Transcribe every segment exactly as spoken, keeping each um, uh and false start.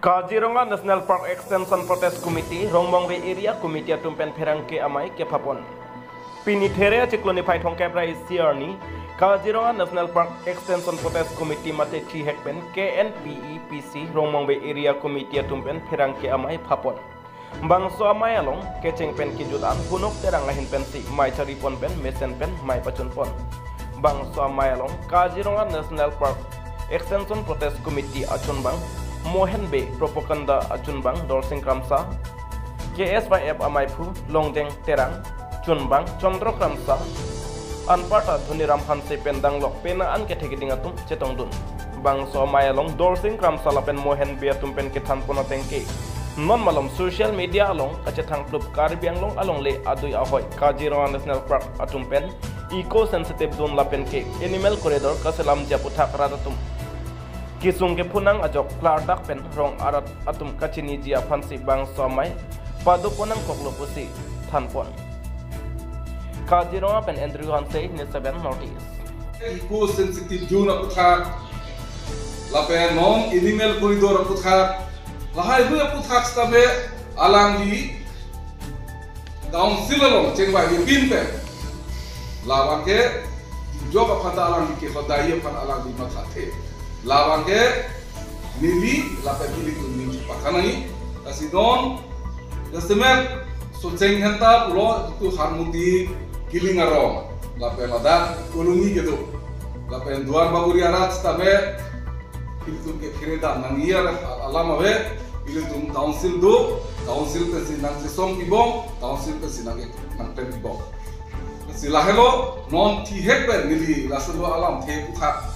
Kaziranga National Park Extension Protest Committee, Rongmongve Area Committee atum pen pherangke amei kephapon. Pini There achiklo niphai thomkep ra isi arni, Kaziranga National Park Extension Protest Committee mate thihek pen K N P E P C Rongmongve Area Committee atum pen pherangke amei phapon. Bangso amei along kecheng pen kejut an Hunok Terang ahin pensi mei charipon pen mesen pen mei pachunpon. Bangso amei along Kaziranga National Park Extension Protest Committee achunbang Mohen Bey, propaganda achunbang Dorsing Kramsa, K S Y F ameiphu Longjeng Terang, chunbang Chandra Kramsa, anparta Dhoniram Hanse pen danglok pena an kethe keding atum chetongdun. Bangso amei along Dorsing Kramsa lapen Mohen Bey atum pen kethanpon ateng ke, non malom social media along kachethang plup Karbi Anglong alongle adui ahoi Kaziranga National Park atum pen eco sensitive zone lapen ke animal corridor kaselamji aputhak rat atum kesung kephunang ajok klardak pen rong arat atum kachiniji aphansi bangso amei padoponang koklo pusi thanpon. Kaziranga pen Andrew Hanse, News seven North East. Eco sensitive zone aputhak, lapen non animal corridor aputhak, lahai hui aputhak sitame alangli council along chengvaipin pen, labang ke jok aphan ta alangli kehodai aphan alangli mathathe. Labang ke neli lapen ilitum ning pakanai. Lasi non jasemet Socheng Dhenta pulo itum Harmoti Killing arong, lapen ladak Koloni kedo, lapen Duar Bagori arat sitame ilitum ke khere dam nangji alam ave. Ilitum council do, council pensi nangchesong pibom, council pensi nang nangklem pibom. Si lahelo non thihek pen neli lason alamthe aputhak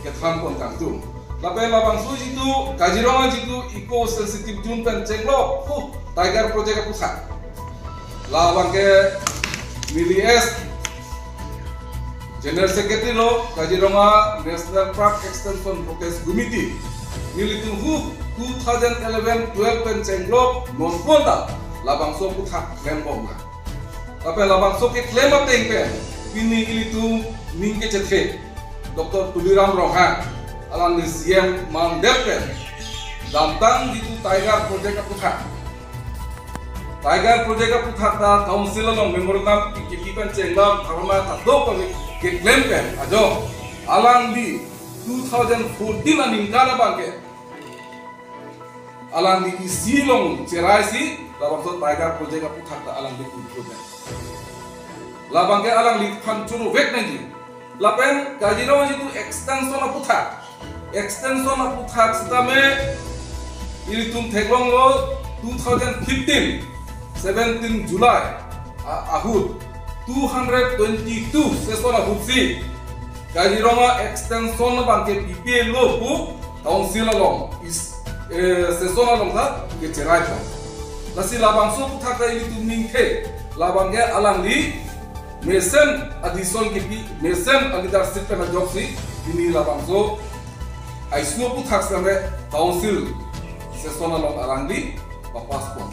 kethanpon kangtung. Lapen labangso jitu Kaziranga jitu eco sensitive zone pen chenglok pu tiger project aputhak, labang ke neli as General Secretary lo Kaziranga National Park Extension Protest Committee, nelitum hu two thousand eleven twelve pen chenglok non pon ta labangso aputhak klembom na. Lapen labangso keklem ateng pen pini ilitum ning kechethe Doctor Tuliram Ronghang, alangli C M mandet pen damtang jitu tiger project aputhak, tiger project aputhak ta council along memorandum kepi pen chenglok dharna ta do kami keklem pen ajok alangli two thousand fourteen aningkan abang ke alangli isi along cherai si labangso tiger project aputhak ta alangli kuntu pen, labang ke alangliphan churu vek nangji. Lapen Kaziranga jitu extension aputhak, extension aputhak sitame ilitum theklonglo two thousand fifteen, seventeen July a- ahut two hundred twenty-two session ahut si Kaziranga extension abang ke P P A lo pu council along is, eh, session along ta kecherai pon. Lasi labangso aputhak ta ilitum ningthe, labang ke alangli mesen adison kepi, mesen aleadership pen ajoksi pini labangso issue aputhak sitame council session along alangli papass pon.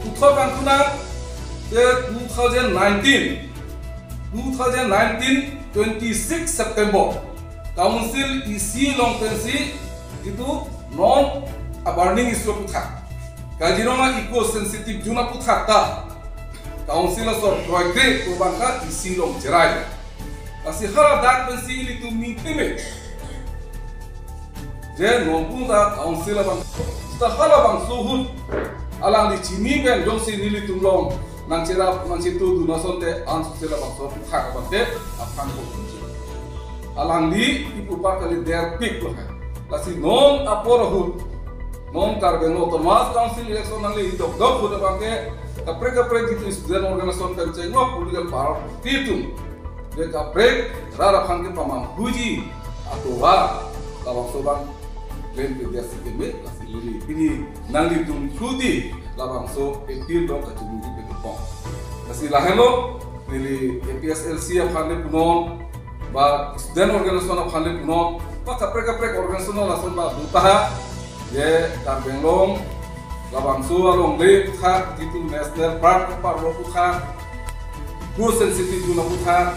Puthot kangthunang ke two thousand nineteen, two thousand nineteen twenty-six September council isi along pensi jitu non a burning issue aputhak, Kaziranga eco sensitive zone aputhak ta council asor kroikre pu abang ke isi along cherai. Lasi haladak pensi ilitum ningtheme je non pun ta council abang ta halabangso ahut alangli chini pen jongsi nelitum along nangcherap nangchetu dun asonte anso si labangso aputhak abang te aphan ko kunji. Alangli ipu apar kali derpik lo hai. Lasi non apor ahut, non Karbi Anglong Autonomous Council election nangli dokdok ahut abang ke kaprek kaprek jitu student organization pen chenglok political party atum, je kaprek rat aphan kepamanghuji atovar labangso abang klem ke dia si keme, lasi neli pini nanglitum through di labangso appeal do kachumuri ke tupong. Lasi lahenlo neli A P S L C aphan le punon, ba student organization aphan le punon, ba kaprek kaprek organization lason ba dutaha, je Karbi Anglong labangso alongle aputhak, jitu National Park parlo aputhak, eco sensitive zone aputhak,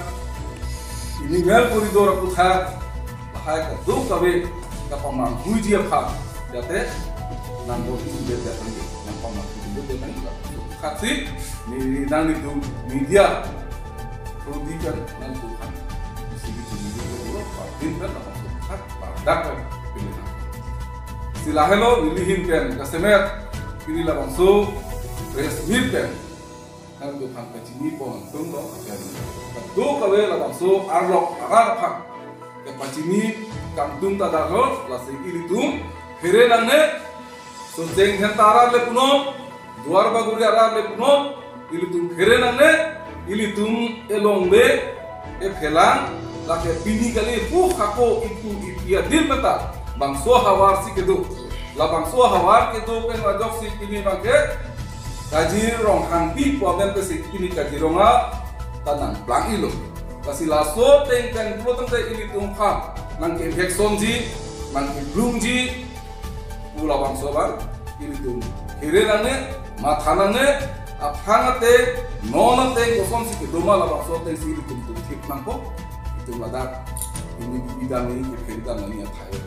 animal corridor aputhak, lahai kadokave kapamanghuiji aphan, jate nang bor isi dia dia tanggi, nang pama isi dia dia tanggi lah. So, kaksi, ni, ni nang ni tum media, pro di kan, nang tum kan, isi di tum media dia dulu, patin kan, langsung kat, padak kan, pilih nang. Si lahelo, nelihin pen, jasemet, pilih labangso, press meet pen, nang tum kan kachini pon tum lo, kan, kado kave labangso, arlok, arar aphan. Kepachini kangtung ta darlo, lasi ilitum phere nangne, Socheng Dhenta arat le punon, Duar Bagori arat le punon, ilitum phere nangne, ilitum elongle, ephelang, lake pini kali pu hako ipu ipi adin meta, bangso havar si kedo. Labangso havar kedo pen ajoksi pini bangke, Kajir Ronghangpi pu amen pensi pini Kajirong a ta nangplang-ilo. Lasi laso ateng pen pulo tangte ilitum aphan nangkebhek sonji, nangkeblungji, pu labangso abang, ilitum phere nangne, matha nangne, aphrang ateng, non ateng kosonsi kedo ma labangso atengsi ilitum tum thip nangpo, itum ladak, ini bidang ini, kephere dam ini athai.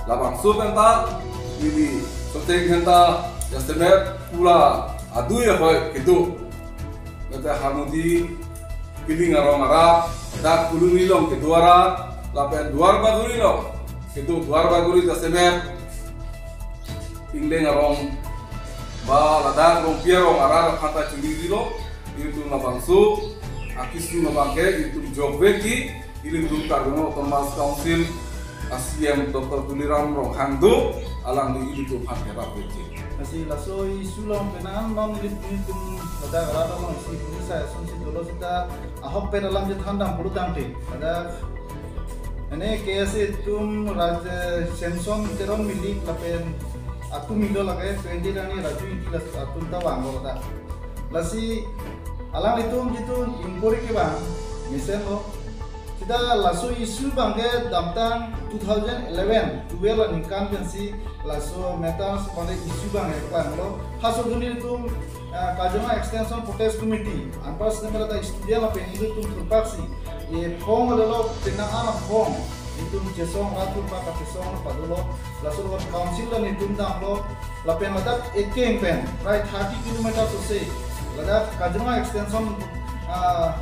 Labangso penta, ini Socheng Dhenta, jasemet, pura, adui ahoi, kedo. Mete Harmodi, Piling arong arat, dak Pulung Ilong kedo arat, lapen Duar Bagori along kedo, Duar Bagori jasemet, Ingleng arong, ba ladak Rongpi arong arat aphan ta chungrilo, ilitum labangso, akesung abangke, ilitum jokveki, ilitum Karbi Anglong Autonomous Council, a C M Doctor Tuliram Ronghang do, alangli ilitum aphan kerap vekji. Lasi laso issue along penang non ilitum ladak arat along isi police asonsi dolo seta ahok pen alam chethan dam pulo tangte. Ladak ane K S A atum Raj Samson Teron Milik lapen atum milo lake twenty rani Raju Ingti laso atum ta vanglo ladak. Lasi alanglitum jitu inquiry kevang mesenlo. Seta laso issue abangke damtang two thousand eleven, twelve aningkan pensi laso matters pada issue abangke klanglo. Halaso atum nelitum, ah, Kaziranga Extension Protest Committee, anpar setemela ta student lapen ilitum thurpaksi, e phong lelo penang ana phong, itum chesong rat thurpak kachesong padolo, laso council la nelitum damlo, lapen ladak ekeng pen, prai thirty kilometers ose, ladak Kaziranga Extension, ah,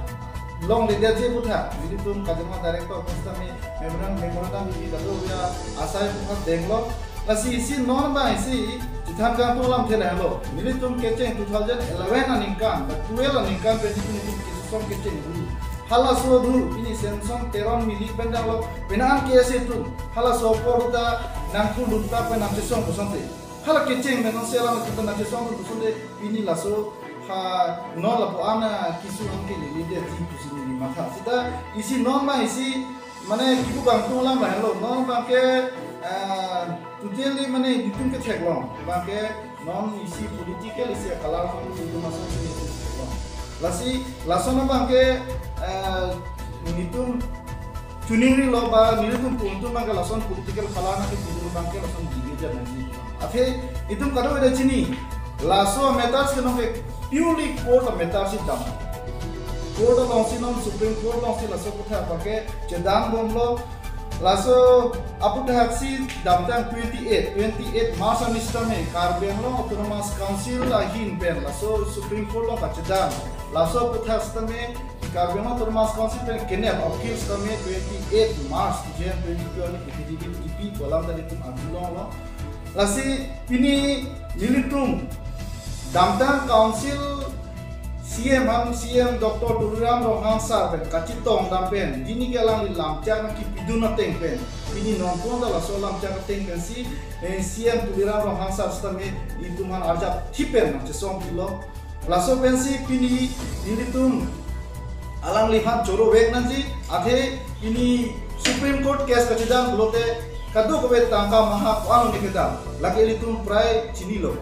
longledetji aphuthak, nelitum Kaziranga Director office tame memorandum, memorandum pi kadokave asai aphuthak denglo. Lasi isi non abang isi chethan kangtung alamthe lahelo. Nelitum kecheng two thousand eleven aningkan, ba twelve aningkan pen nelitum kechesong kecheng dulu. Halaso dulu, pini Samson Teron Milik pen damlo, penang K S A atum. Halaso apor ta nangthurdun ta pen nangchesong kosonte. Hala kecheng pen non selam atum ta nangchesongdun kosonte, pini laso ha non lapu-an akesung an ke lelede ji pusi neli matha. Seta isi non ma isi mane kipu kangtung alam lahelo. Non abangke, ah, totally mane nelitum ketheklong. Abangke non isi political isi a-color ko nelitum asonsi nelitum theklong. Lasi lason abangke, ah, nelitum chuningrilo ba nelitum pu atum abangke lason political color nangkepi atum abangke lason division nangji. Athe itum kadokave ta chini, laso matters ke nonke purely court matters si dam. Court alongsi non Supreme Court alongsi laso aphuthak abangke chedam bomlo. Laso aphuthak si damtang twenty-eight, twenty-eight March arni sitame Karbi Anglong Autonomous Council ahin pen laso Supreme Court along kachedam. Laso aphuthak sitame Karbi Anglong Autonomous Council pen kenep appeal sitame twenty-eight March two thousand twenty-two arni P T D B T P kolam tadi tum abulong lo. Lasi pini nelitum damtang council C M ham, C M Doctor Tuliram Ronghang sir pen kachetong dam pen, pini ke alangli lamchak nangkepidun ateng pen, pini nonpon ta laso lamchak ateng pensi, eh, C M Tuliram Ronghang sir sitame itum aphan arjap thip pen nangchesong pilo. Laso pensi pini nelitum alangliphan chorovek nangji, athe pini Supreme Court case kachedam pulote kadokave tangka maha ko-an neli kedam, lake ilitum prai chinilo.